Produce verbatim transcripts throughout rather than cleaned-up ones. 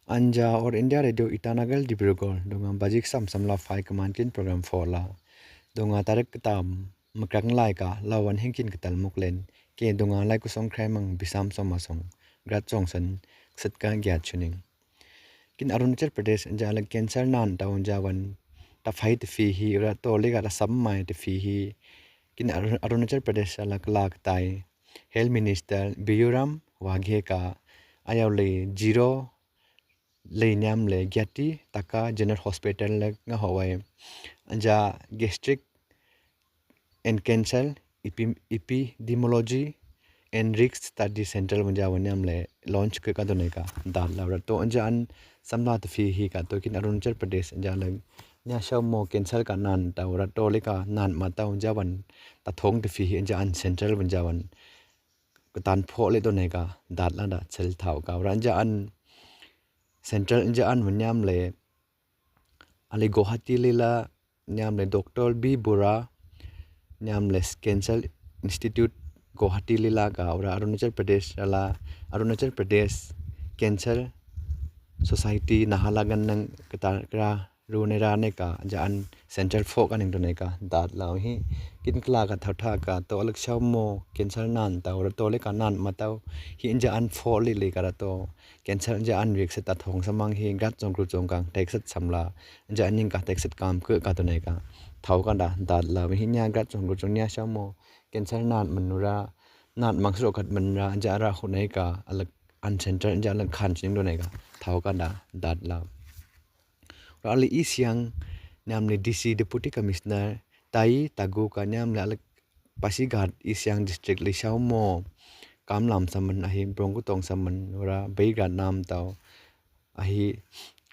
Anja or India Radio Itanagar Dibrugarh, dunga bajik sam samla fai kaman kin program fola. Dunga tarik katam makrak lai ka lawan hingkin katal muklen. Ke dunga lai kusong krai mang bisam soma song. Grat song san kset ka giat chuning. Kin Arunachal Pradesh anja la cancer nan ta unjawan ta fai ta fi hi ra to liga ra sam mai ta fi hi. Kin Arunachal Pradesh la kalak tai Health Minister Biyuram Waghe ka ayau le Ziro le niam le Gyati Taka General Hospital le nga hawai anja gastric and cancer epidemiology and risk study center unjawan niam le launch ke ka doneka dat la ra to anja an samla ta fi hi ka to kin Arunachal Pradesh anja le nya shau mo cancer ka nan ta ra to le ka nan ma ta unjawan ta thong ta fi hi anja an center unjawan katan pho le doneka dat la da chel thau ka ra anja an center anja an niam le ali Guwahati lila niam le Doctor B Bura niam le Cancer Institute Guwahati lila ka ura Arunachal Pradesh la Arunachal Pradesh Cancer Society nahala ganang kata kra rune ra ne ka ja an center fo ka ning done ka dat la hi kin kla ka thau tha ka to alak shau mo cancer nan ta ura to le ka nan ma tau hi ja an fo li li ka ra to cancer ja an vik set ta thong samang hi gat song kru song kang tek set samla ja an ning ka tek set kam ke ka to ne ka thau ka da dat la hi nya gat song kru song nya shau mo cancer nan man ra nan mang sro kat man ra ja ra hu ne ka alak an center ja alak khan ching do ne ka thau ka da dat la. Ra ali East Siang niam le D C Deputy Commissioner Tai Tagu ka niam le alak Pasighat East Siang District le shau mo kam lam saman ahi brong kutong saman ra bei gat nam tau ahi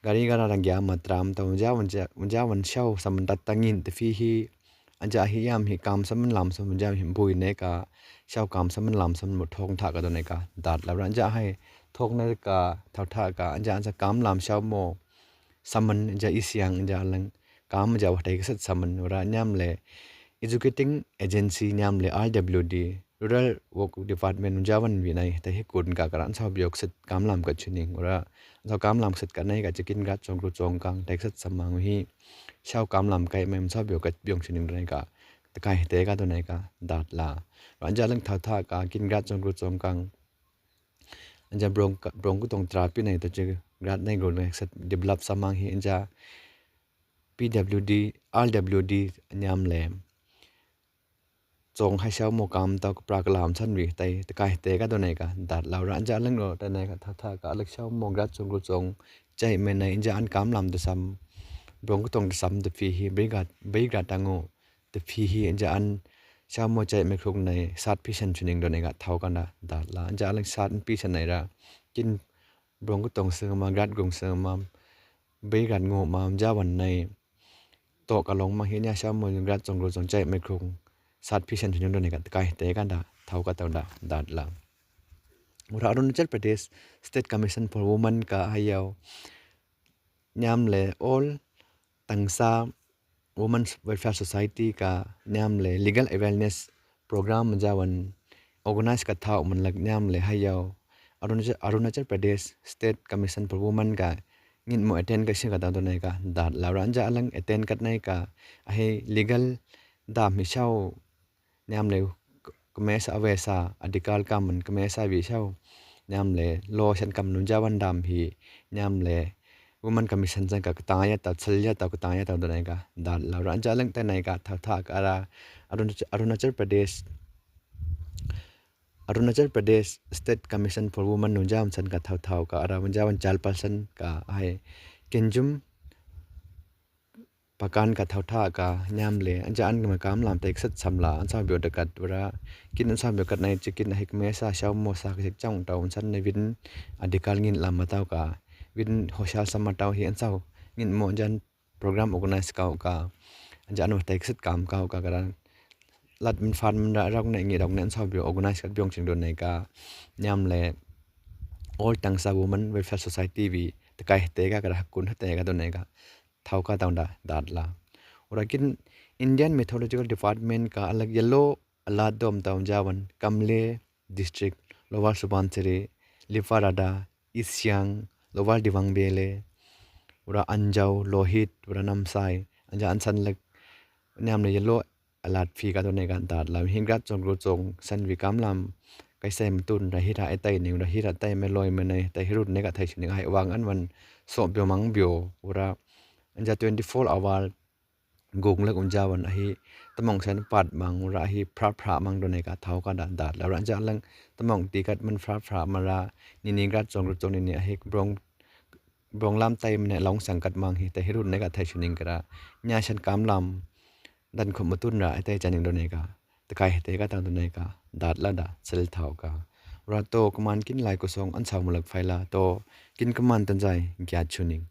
gari gara rangya matram tau ja wan shau saman tat tangin te fi hi anja ahi yam hi kam saman lam saman ja hi bui ne ka shau kam saman lam saman mo thong tha ka do ne ka dat la ra anja ahi thong ne ka thau tha ka anja anja kam lam shau mo saman ja East Siang ja lang kam ja wa thai ka set saman ra niam le educating agency niam le R W D Rural Work Department ja wan wi nai ta hi kun ka kara an sau biok set kam lam ka chuning ra an sau kam lam set ka nai ka chikin gat song kru song kang thai ka set samang hi shau kam lam kai mai an sau biok ka biong chuning nai ka ta kai te ka do nai ka dat la ra ja lang thau tha ka kin gat song kru song kang anja brong kutong trapi nai ta chi gat nai gru nai set develop samang hi anja P W D R W D niam le song hai shau mo kam tau ka pra ka lam san wi tai ta kai te ka do nai ka dat la ra anja lang ro ta nai ka tha tha ka alak shau mo gat song kru song chai me nai anja an kam lam ta sam brong kutong ta sam ta fi hi bei gat bei gat tangu ta fi hi anja an shau mo chai me kruk nai sat pi san chuning do nai ka thau ka da dat la anja lang sat pi san nai ra kin brong kutong sema gat gung sema bei gat ngu ma ja wan nai to ka long ma hi nya shau mo gat song kru song chai me kruk sat pi san chuning do nai ka kai te ka da thau ka tau da dat la. Ura Arunachal Pradesh State Commission for Women ka hayau niam le All Tangsa Women's Welfare Society ka niam le legal awareness program ja wan organize ka thau man lak niam le hayau Arunachal, Arunachal Pradesh State Commission for Women ka ngin mo attend ka shi ka tau do nai ka dat la ra ja lang attend kat nai ka ahi legal dam hi shau niam le kmesa avesa adikal kaman kmesa vi shau niam le lo shan kam nu ja wan dam hi niam le Women Commission san ka kataya ta chalya ta kataya ta do nai ka dat la ra ja lang ta nai ka tha tha ka ra Arunachal Pradesh Arunachal Pradesh State Commission for Women nu ja wan san ka thau thau ka ra ja wan chairperson ka ahi Kenjum Pakan ka thau tha ka niam le anja an ma kam lam ta ik sat samla an sa bio da kat ra kin an sa bio kat nai chikin hik me sa shau mo sa ka sik chang tau an san ne vin adikal ngin lam ma tau ka vin hoshal sama tau hi an sau ngin mo jan program organize kau ka anja an ma ta ik sat kam kau ka kara lat min fan min ra rok ne ngi rok ne an sa bio organize kat biong ching do ne ka niam le All Tangsa Women Welfare Society vi ta kai te ka kara kun te ka do ne ka thau ka tau da dat la. Ura kin Indian Meteorological Department ka alak yellow alert dom tau ja wan Kamle District, Lower Subansiri, Liparada, East Siang, Lower Diewang Valley, ura Anjaw, Lohit, ura Namsai, anja Ansan Lek, niamne yelo alat fi ka done ka dat la hin gat zong ru zong san vi kamlam. Kai sai mutun ra hira etai ning ra hira tai me loi me nei tai hirut ne ka thai sining ai wang an wan so bio mang bio ura anja twenty-four hour gung lek unja wan ahi tamong sen pat mang ura ahi phra phra mang done ka thau ka da dat la ura anja lang tamong ti kat man phra phra mara nini gat zong ru zong nini ahi brong brong lam tai mene long sang kat mang hi tai hirut ne ka thai sining kara nya san kamlam dan khom mutun ra etai chaning done ka takai hete ka tang done ka dat la da sel thau ka. Ura to kaman kin lai kusong an sau mulak faila to kin kaman tan jai giat chuning.